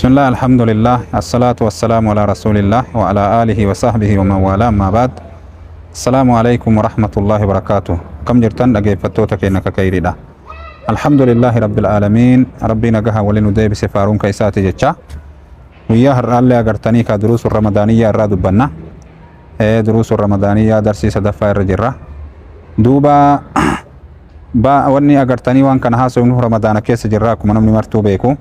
Bismillah, alhamdulillah, assalatu wassalamu ala rasulillah wa ala alihi wa sahbihi wa man wala, amma ba'd. Assalaamu alaikum wa rahmatullahi wa barakatuh. Kam jirtan dhaggeeffattoota keenya kakayriidha. Alhamdulillahi rabbil aalamiin, rabbii nagaha waliin nu deebise faaruun ka isaati jecha. Guyyaa har'aallee agartanii ka duruusun ramadaaniyyaa irraa dubbanna. Duruusun ramadaaniyyaa darsii sadaffaa irra jirra. Duuba ba wanni agartanii waan kana haasofnu ramadaana keessa jirra, akkuma namni martuu beeku.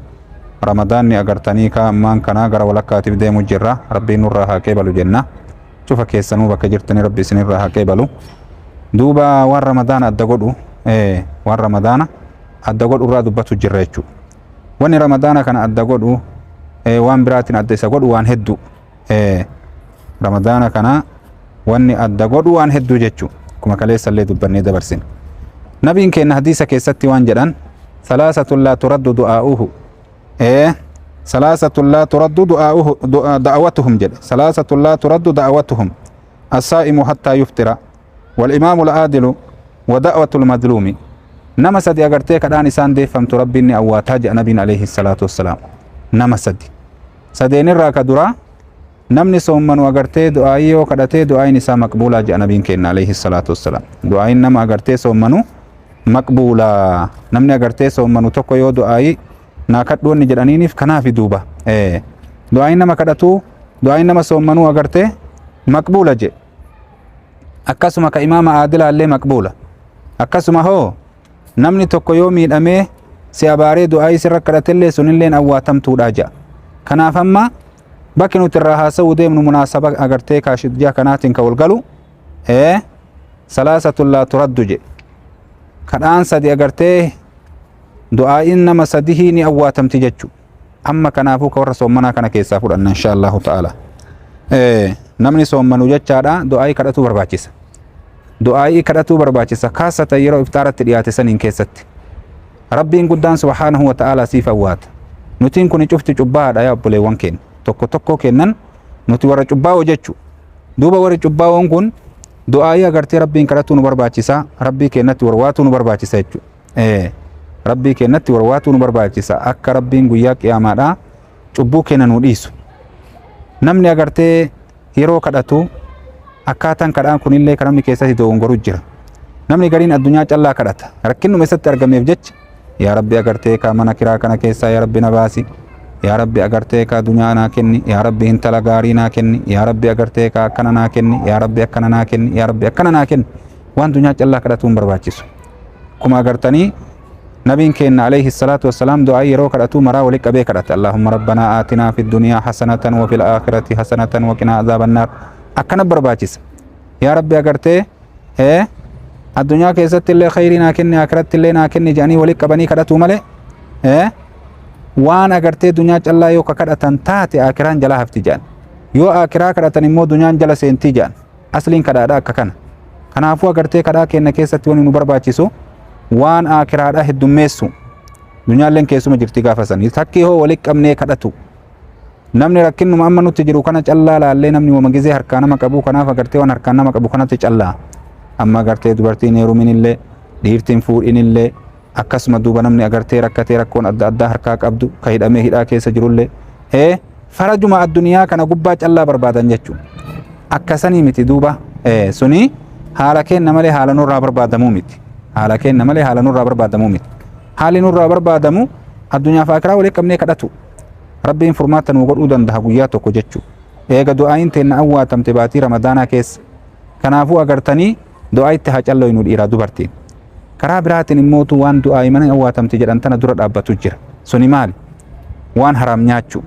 Ramadaanni agartanii ka ammaan kana gara walakkaatiif deemu jirra. Rabbiin nurraa haa qeebalu jenna. Cufa keessanuu bakka jirtanii rabbi isinirraa haa qeebalu. Duuba waan ramadaana adda godhu, waan ramadaana adda godhu irraa dubbatu jirra jechuudha. Wanni ramadaana kana adda godhu, waan biraatiin adda isa godhu waan hedduu. Ramadaana kana wanni adda godhu waan hedduu jechuudha. Akkuma kaleessallee dubbannee dabarsine. Nabiin keenya hadiisa keessatti waan jedhan, salaasatun laa turaddu du'aa'uhu. Salaasatun laa turaddu du'aa'uhu da'awatuhum jedhe. Salaasatun laa turaddu da'awatuhum. Assaa'imu hattaa yuftira. Wal imaamu al-aadilu wa da'watul madluumi. Nama sadi agartee kadhaan isaan deeffamtu rabbiin ni awwaataa jedha nabiin alayhi salaatu wassalaam. Nama sadi. Sadeenirraa ka duraa namni soommanu agartee du'aayii yoo kadhatee du'aayin isaa maqbuulaa jedha nabiin keenya alayhi salaatu wassalaam. Du'aayin nama agartee soommanu maqbuulaa. Namni agartee soommanu tokko yoo du'aayii naa kadhu wanni jedhaniiniif kanaafi duuba. Du'aayin nama kadhatu, du'aayin nama soommanuu agartee maqbuula jedhe. Akkasuma ka imaama aadilaallee maqbuula. Akkasuma hoo namni tokko yoo miidhamee si abaaree du'aayii sirra kadhatellee sunilleen awwaatamtuudha jedha. Kanaaf amma bakki nuti irraa haasa'uu deemnu munaasaba agartee kaashidjaa kanaatiin ka wal galu, salaasatun laa turaddu jedhe. Kadhaan sadi agartee du'aa'iin nama sadihii ni awwaatamti jechuudha. Amma kanaafuu ka warra soommanaa kana keessaa fudhanna insha Allahu ta'ala. Namni soommanu jechaadha du'aa'ii kadhatuu barbaachisa. Du'aa'ii kadhatuu barbaachisa kaasata yeroo iftaaratti dhiyaate saniin keessatti. Rabbiin guddaan subhaanahu wa ta'ala siif awwaata. Nutiin kun cufti cubbaadha yaa obboleewwan keenya. Tokko tokko kennan nuti warra cubbaa'oo jechu. Duuba warri cubbaa'oon kun du'aa'ii agartee rabbiin kadhatuu nu barbaachisa. Rabbii keenyatti warwaatuu nu barbaachisa jechuudha. Rabbii keenyatti warwaatuu nu barbaachisa. Akka rabbiin guyyaa qiyaamaadhaa cubbuu keenya nu dhiisu. Namni agartee yeroo kadhatu akkaataan kadhaan kunillee kan namni keessatti dogongoru jira. Namni gariin addunyaa callaa kadhata. Rakkinnuma isatti argameef jecha yaa Rabbi agartee kaa mana kiraa kana keessaa yaa Rabbi na baasi. Yaa Rabbi agartee kaa dunyaa naa kenni. Yaa Rabbi intala gaarii naa kenni. Yaa Rabbi agartee kaa akkana naa kenni. Yaa Rabbi akkana naa kenni. Yaa Rabbi akkana naa kenni. Waan dunyaa callaa kadhatuun barbaachisu. Akkuma agartanii nabiin keenya alayhi salaatu wassalaam du'aa yeroo kadhatu maraa walitti qabee kadhata. Allahumma rabbanaa aatinaa fid dunyaa hasanatan wa fil aakhirati hasanatan wa qinaa azaaban naar. Akkana barbaachisa. Yaa Rabbi agartee addunyaa keessatti illee khayrii naa kenni, aakiratti illee naa kenni jedhanii walitti qabanii kadhatu malee, waan agartee dunyaa callaa yoo ka kadhatan taate aakiraan jalaa hafti jedhan. Yoo aakiraa kadhatan immoo dunyaan jala seentii jedhan. Asliin kadhaadha akka kana. Kanaafuu agartee kadhaa keenya keessatti wanni nu barbaachisu waan aakiraadha heddummeessu. Dunyaalleen keessuma jirti gaafa sanii. Takkii hoo walitti qabnee kadhatu. Namni rakkinnuma amma nutti jiru kana callaa laallee namni wama gizee harkaa nama qabu kanaaf agartee waan harkaan nama qabu kanatti callaa. Amma agartee dubartiin heeruminillee dhiirtiin fuudhinillee akkasuma duuba namni agartee rakkatee rakkoon adda addaa harkaa qabdu ka hidhamee hidhaa keessa jirullee farajuma addunyaa kana gubbaa callaa barbaadan jechuudha. Akkasanii miti duuba, suni haala kenna malee haala nurraa barbaadamuu miti. Haala kenna malee haala nurraa barbaadamuu miti. Haalli nurraa barbaadamu addunyaa fi akiraa walitti qabnee kadhatu. Rabbiin furmaata nuu godhuu danda'a guyyaa tokko jechuudha. Eega du'aayin teenna awwaatamte baatii ramadaanaa keessa. Kanaafuu agartanii du'aa itti haa calloynu dhiiraa dubartiin. Karaa biraatiin immootu waan du'aayi mana awwaatamte jedhan tana dura dhaabbatu jira. Suni maali? Waan haraam nyaachuu.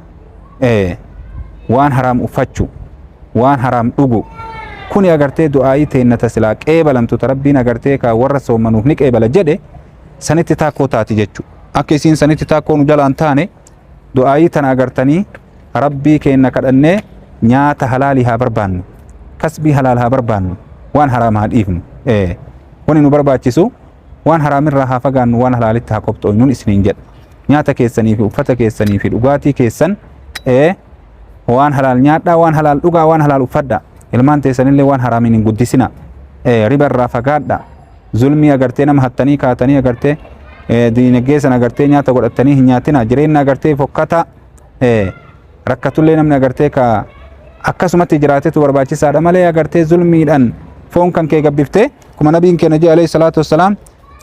Waan haraam uffachuu. Waan haraam dhugu. Kuni agartee du'aayii teenna tasilaa qeebalamtu ta rabbiin agartee kaa warra soommanuuf ni qeebala jedhe sanitti taakkoo taati jechuudha. Akka isiin sanitti taakkoo nu jalaan taane du'aayii tana agartanii rabbii keenna kadhannee nyaata halaalii haa barbaannu. Kasbii halaal haa barbaannu. Waan haraam haa dhiifnu. Wani nu barbaachisu waan haraamirraa haa fagaannu, waan halaalitti haa qopxooynuun isiniin jedha. Nyaata keessanii fi uffata keessanii fi dhugaatii keessan waan halaal nyaadhaa, waan halaal dhugaa, waan halaal uffadhaa. Ilmaan teessanillee waan haraamiin hin guddisina. Riba irraa fagaadhaa. Zulmii agartee nama hattanii kaatanii agartee diinagdee sana agartee nyaata godhatanii hin nyaatina. Jireenya agartee fokkataa. Rakkatullee namni agartee ka akkasumatti jiraatetu barbaachisaadha malee agartee zulmiidhaan foon kan kee gabbiftee, kuma nabiin keenya jee alayhi salaatu wassalaam,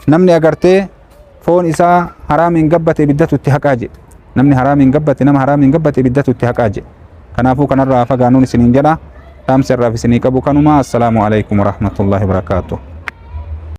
namni agartee foon isaa haraamiin gabbate ibiddatu itti haqaa jedhe. Namni haraamiin gabbate, nama haraamiin gabbate ibiddatu itti haqaa jedhe. Kanaafuu kanarraa fagaanuun isiniin jedha. Dhaamsa irraaf isinii qabu kanuma. Assalaamu alaikum warahmatullaahi wabarakaatuh.